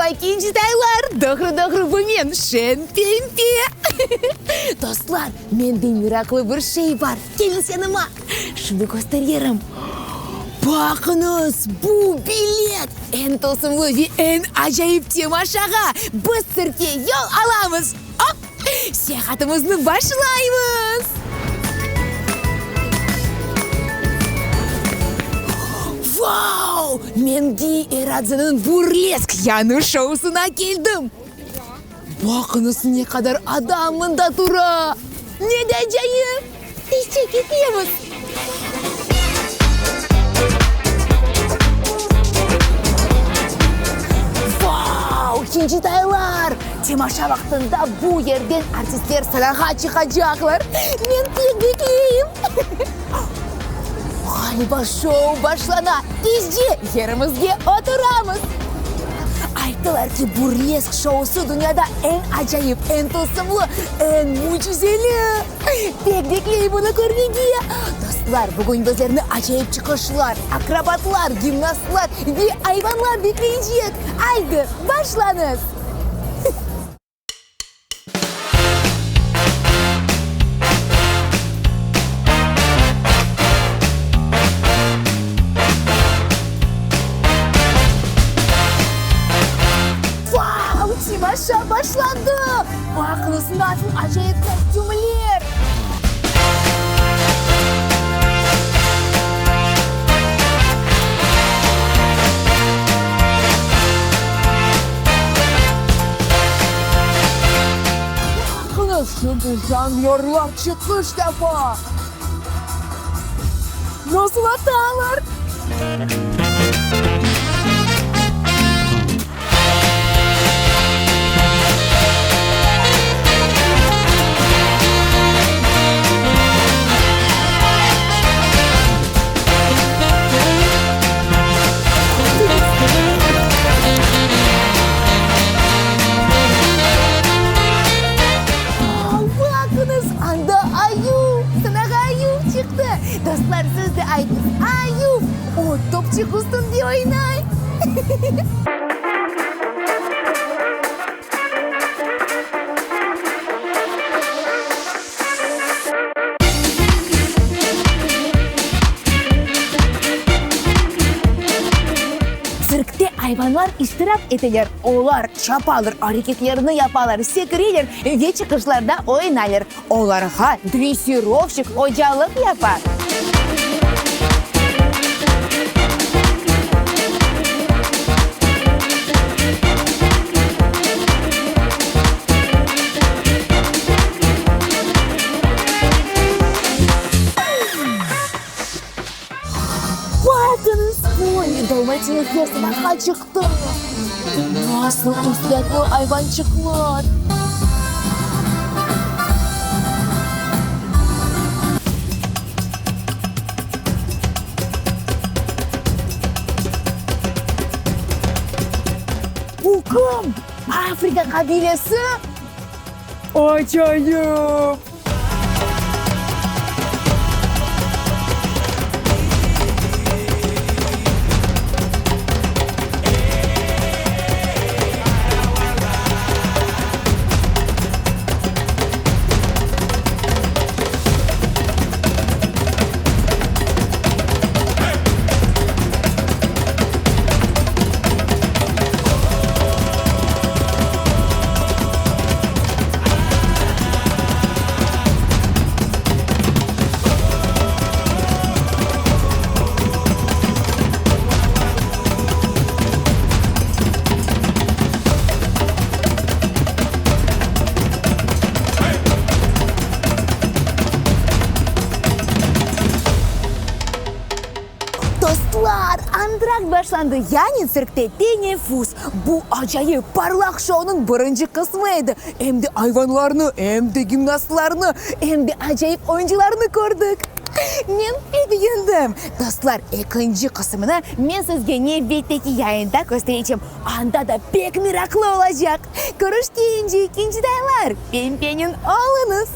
Meraba, kincitaylar! Doğru-doğru bu men, Şen Pempe! Dostlar, mende meraqlı bir şey bar, keliñiz yanıma, şimdi kösteririm. Baqıñız, bu bilet! Eñ tılsımlı ve eñ acayip temaşağa biz tsirkke yol alamız! Op! Seyahatımıznı başlaymız! Vau! Men Giy Eradzeniñ burlesk yañı şousına keldim! Baqıñız, ne qadar adam mında tura! Ne de acayip! Tezce ketemiz! Vau! Kincitaylar! Temaşa vaqtında bu yerden artistler sanağa çıqacaqlar. Men pek bekleyim. Ğaliba, şou başlana. Tezce yerimizge oturamız. Ayttılar ki, burlesk şousı dünyada eñ acayip, eñ tılsımlı, eñ mücizeli. Pek bekleyim bunı körmege. Dostlar, bugün bizlerni acayip çıqışlar, akrobatlar, gimnastlar ve ayvanlar bekleycek. Aydı, başlañız! Vau, temaşa başlandı! Baqıñız, nasıl acayip kostümler! Baqıñız, şimdi jonglörlar çıqış yapa! Nasıl atalar! Baqıñız, anda ayuv! Sınağa ayuv çıqtı! Dostlar, siz de aytıñız, ayuv! O, topçıq üstünde oynay! Tsirkte ayvanlar iştirak eteler. Olar çapalar, areketlerni yapalar, sekireler ve çıqışlarda oynaylar. Olarğa dressirovşik ocalıq yapa. Baqıñız, oy, dalmatinler sanağa çıqtı! Nasıl istidatlı ayvançıqlar! Bu kim? Afrika qabilesi? Acayip! Dostlar, antrakt başlandı, yani tsirkte teneffüs. Bu acayip, parlaq şounıñ birinci qısmı edi. Em de ayvanlarnı, em de gimnastlarnı, em de acayip oyuncılarnı kördik. Men pek begendim. Dostlar, ekinci qısmını men sizge nevbetteki yayında kösterecem. Anda da pek meraqlı olacaq. Körüşkence, kincitaylar, pempenen oluñız!